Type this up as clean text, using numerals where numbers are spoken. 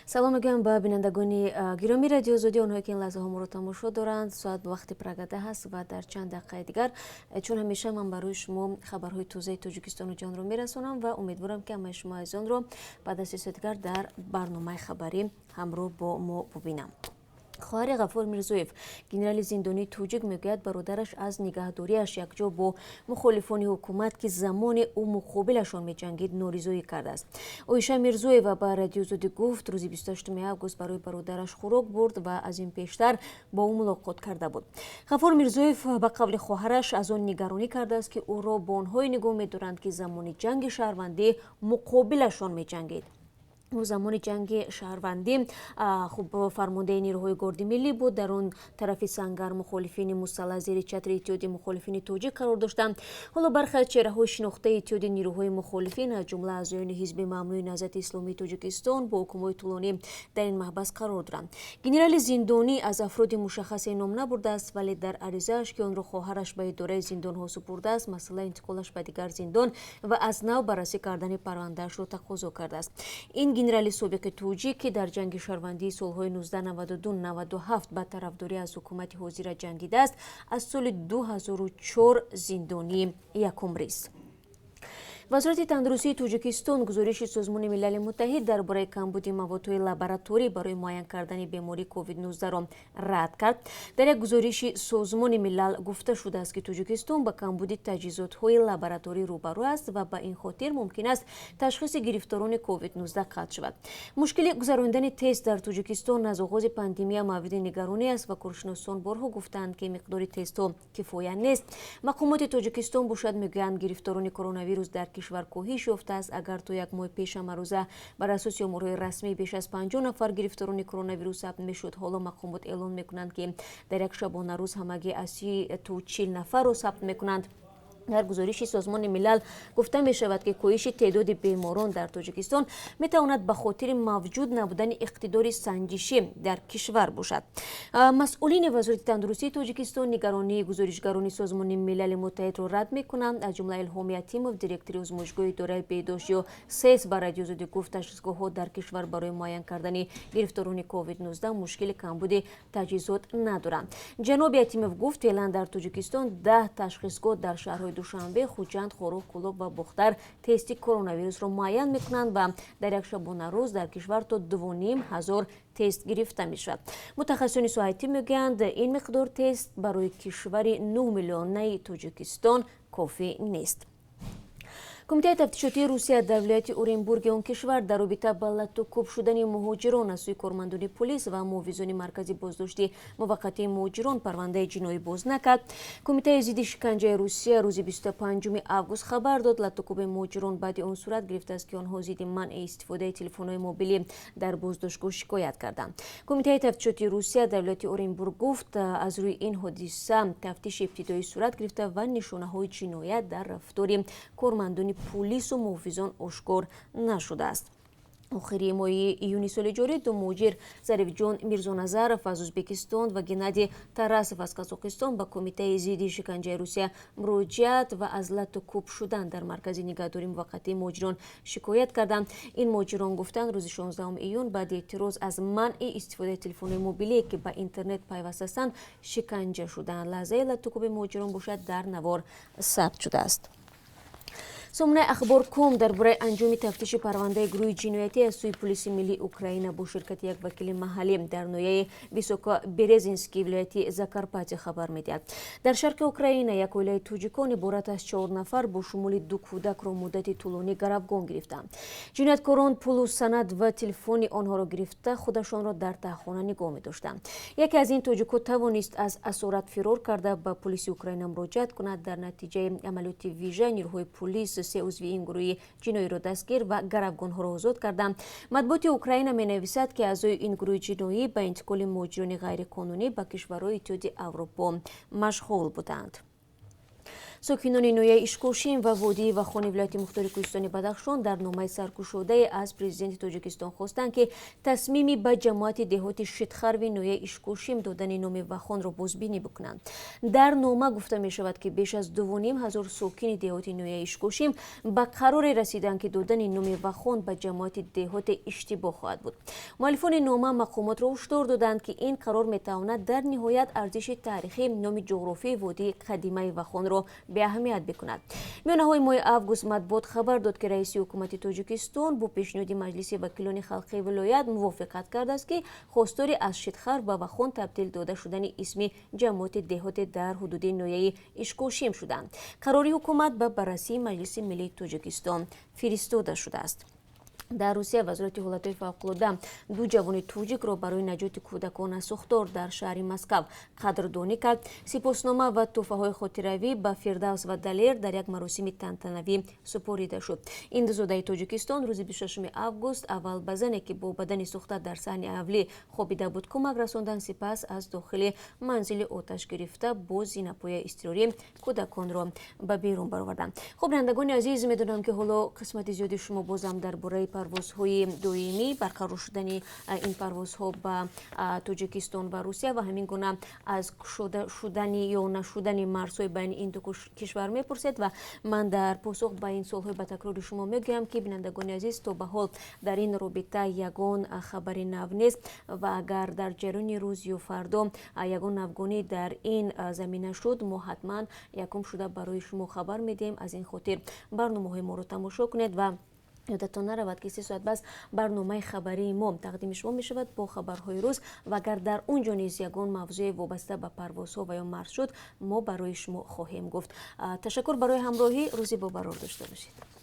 Салом мегӯям ба бинандагони гиромии Радиои Озодӣ, онҳое ки ин лаҳзаҳо моро тамошо доранд. Соат ба вақти Прага 10 аст ва дар чанд дақиқаи дигар, чун ҳамеша, ман барои шумо хабарҳои тозаи Тоҷикистону ҷаҳонро мерасонам ва умедворам, ки ҳамаи шумо азизонро баъд аз 3 соат дигар дар барномаи хабарӣ ҳамроҳ бо мо бубинам. Хоҳари Ғафур Мирзоев, генерали зиндонии тоҷик, мегӯяд, бародараш аз нигаҳдориаш якҷо бо мухолифони ҳукумат, ки замоне ӯ муқобилашон меҷангид, норизоӣ кардааст. Оиша Мирзоева ба Радиои Озодӣ гуфт, рӯзи 28 август барои бародараш хӯрок бурд ва аз ин пештар бо ӯ мулоқот карда буд. Ғафур Мирзоев, ба қавли хоҳараш, аз он нигаронӣ кардааст, ки ӯро бо онҳое нигоҳ медоранд, ки замони ҷанги шаҳрвандӣ муқобилашон меҷангид. Ӯ замони ҷанги шаҳрвандӣ, хуб, фармондеҳи нирӯҳои Горди Миллӣ буд. Дар он тарафи сангар мухолифини мусаллаҳ зери чатри Иттиҳоди мухолифини тоҷик қарор доштанд. Ҳоло бархе аз чеҳраҳои шинохтаи Иттиҳоди нирӯҳои мухолифин, аз ҷумла аъзоёни Ҳизби мамнӯи Наҳзати Исломии Тоҷикистон, бо ҳукмҳои тӯлонӣ дар ин маҳбас қарор доранд. Генерали зиндонӣ аз афроди мушаххасе ном набурдааст, вале дар аризааш, ки онро хоҳараш ба идораи зиндонҳо супурдааст, масъалаи интиқолаш ба дигар зиндон ва аз нав баррасӣ кардани парвандаашро тақозо кардааст. Ин генерали собиқи тоҷик, ки дар ҷанги шаҳрвандии солҳои 1992-97 ба тарафдорӣ аз ҳукумати ҳозира ҷангидааст, аз соли 2004 зиндонии якумрист. Вазорати тандурустии Тоҷикистон гузориши Созмони Милали Муттаҳид дар бораи камбуди маводҳои лабораторӣ барои муайян кардани бемории COVID-19-ро рад кард. Дар як гузориши Созмони Милал гуфта шудааст, ки Тоҷикистон ба камбуди таҷҳизотҳои лабораторӣ рӯбарӯ аст ва ба ин хотир мумкин аст ташхиси гирифторони COVID-19 қатъ шавад. Мушкили гузаронидани тест дар Тоҷикистон аз оғози пандемия мавриди нигаронӣ аст ва коршиносон борҳо гуфтаанд, ки миқдори тестҳо кифоя нест. Мақомоти Тоҷикистон бошад, мегӯянд, гирифторони коронавирус дар кишвар коҳиш ёфтааст. Агар то як моҳ пеш ҳамарӯза бар асоси оморҳои расмӣ беш аз 50 нафар гирифторони коронавирус сабт мешуд, ҳоло мақомот эълон мекунанд, ки дар як шабонарӯз ҳамагӣ аз 30 то 40 нафарро сабт мекунанд. Дар гузориши Созмони Милал гуфта мешавад, ки коҳиши теъдоди беморон дар Тоҷикистон метавонад ба хотири мавҷуд набудани иқтидори санҷишӣ дар кишвар бошад. Масъулини Вазорати тандурустии Тоҷикистон нигаронии гузоришгарони Созмони Милали Муттаҳидро рад мекунанд. Аз ҷумла Илҳом Ятимов, директори озмоишгоҳи идораи беҳдошт ё СЭС, ба Радиои Озодӣ гуфт, ташхисгоҳҳо дар кишвар барои муайян кардани гирифторони COVID-19 мушкили камбуди таҷҳизот надоранд. Ҷаноби Ятимов гуфт, феълан дар Тоҷикистон 10 ташхисгоҳ дар шаҳрҳои Душанбе, Хуҷанд, Хоруғ, Кӯлоб ва Бохтар тести коронавирусро муайян мекунанд ва дар як шабонарӯз дар кишвар то 2500 тест гирифта мешавад. Мутахассисони соҳаи тиб мегӯянд, ин миқдор тест барои кишвари 9 миллионаи Тоҷикистон кофӣ нест. Кумитаи тафтишотии Русия дар вилояти Оренбурги он кишвар дар робита ба латтукӯб шудани муҳоҷирон аз сӯи кормандони полис ва муҳофизони маркази боздошти муваққатии муҳоҷирон парвандаи ҷиноӣ боз накард. Кумитаи зидди шиканҷаи Русия рӯзи 25 август хабар дод, латтукӯби муҳоҷирон баъди он сурат гирифтааст, ки онҳо зидди манъи истифодаи телефонҳои мобилӣ дар боздоштгоҳ шикоят карданд. Кумитаи тафтишотии Русия дар вилояти Оренбург гуфт, аз рӯи ин ҳодиса тафтиши ибтидоӣ сурат гирифта ва нишонаҳои ҷиноят дар рафтори кормандони пулису муҳофизон ошкор нашудааст. Охири моҳи июни соли ҷорӣ ду муҳоҷир, Зарифҷон Мирзоназаров аз Ӯзбекистон ва Геннадий Тарасов аз Қазоқистон, ба Кумитаи зидди шиканҷаи Русия муроҷиат ва аз латту кӯб шудан дар маркази нигаҳдории муваққатии муҳоҷирон шикоят карданд. Ин муҳоҷирон гуфтанд, рӯзи 16 июн баъди эътироз аз манъи истифодаи телефонҳои мобилие, ки ба интернет пайваст ҳастанд, шиканҷа шуданд. Лаҳзаи латтукӯби муҳоҷирон бошад, дар навор сабт шудааст. Сомонаи Ахбор ком дар бораи анҷоми тафтиши парвандаи гурӯҳи ҷиноятӣ аз сӯи пулиси миллии Украина бо ширкати як вакили маҳаллӣ дар ноҳияи Високоберезинский вилояти Закарпатия хабар медиҳад. Дар шарқи Украина як оилаи тоҷикон иборат аз чор нафар бо шумули ду кӯдакро муддати тӯлонӣ гаравгон гирифтанд. Ҷинояткорон пулу санад ва телефони онҳоро гирифта, худашонро дар таҳхона нигоҳ медоштанд. Яке аз ин тоҷикҳо тавонист аз асорат фирор карда, ба пулиси Украина муроҷиат кунад. Дар натиҷаи амалиёти вижа нирӯҳои пулис се узви ин гурӯҳи ҷиноиро дастгир ва гаравгонҳоро озод карданд. Матбуоти Украина менависад, ки аъзои ин гурӯҳи ҷиноӣ ба интиқоли муҳоҷирони ғайриқонунӣ ба кишварҳои Иттиҳоди Аврупо машғул буданд. Сокинони ноҳияи Ишкошим ва водии Вахони вилояти мухтори кӯҳистони Бадахшон дар номаи саркушодае аз президенти Тоҷикистон хостанд, ки тасмими ба ҷамоати деҳоти Шитхарви ноҳияи Ишкошим додани номи Вахонро бозбинӣ бикунанд. Дар нома гуфта мешавад, ки беш аз 2500 сокини деҳоти ноҳияи Ишкошим ба қароре расиданд, ки додани номи Вахон ба ҷамоати деҳоте иштибоҳ хоҳад буд. Муаллифони нома мақомотро ҳушдор доданд, ки ин қарор метавонад дар ниҳоят арзиши таърихии номи ҷуғрофии водии қадимаи Вахонро беаҳамият бикунад. Миёнаҳои моҳи август матбуот хабар дод, ки раиси ҳукумати Тоҷикистон бо пешниҳоди Маҷлиси вакилони халқии вилоят мувофиқат кардааст, ки хостори аз Шитхар ба Вахон табдил дода шудани исми ҷамоати деҳоте дар ҳудуди ноҳияи Ишкошим шуданд. Қарори ҳукумат ба баррасии Маҷлиси миллии Тоҷикистон фиристода шудааст. Дар Русия Вазорати ҳолатҳои фавқулода ду ҷавони тоҷикро барои наҷоти кӯдакон аз сӯхтор дар шаҳри Москав қадрдонӣ кард. Сипоснома ва тӯҳфаҳои хотиравӣ ба Фирдавс ва Далер дар як маросими тантанавӣ супорида шуд. Ин дузодаи Тоҷикистон рӯзи 26 август аввал ба зане, ки бо бадани сӯхта дар саҳни ҳавлӣ хобида буд, кӯмак расонданд, сипас аз дохили манзили оташ гирифта бо зинапояи изтирорӣ кӯдаконро ба берун бароварданд. Хуб, бинандагони азиз, медонам, ки ҳоло қисмати зиёди шумо бозам дар бораи парвозҳои доимӣ, барқарор шудани ин парвозҳо ба Тоҷикистон ва Русия ва ҳамин гуна аз кушода шудани ё нашудани марзҳои байни ин ду кишвар мепурсед. Ва ман дар посух ба ин суолҳои ба такрори шумо мегӯям, ки, бинандагони азиз, то ба ҳол дар ин робита ягон хабари нав нест ва агар дар ҷараёни рӯз ё фардо ягон навгонӣ дар ин замина шуд, мо ҳатман якум шуда барои шумо хабар медиҳем. Аз ин хотир барномаҳои моро тамошо кунед ва ёдатон наравад, ки 3 соат бас барномаи хабарии мо тақдими шумо мешавад бо хабарҳои рӯз ва агар дар он ҷо низ ягон мавзӯе вобаста ба парвозҳо ва ё марз шуд, мо барои шумо хоҳем гуфт. Ташаккур барои ҳамроҳӣ, рӯзи бобарор дошта бошед.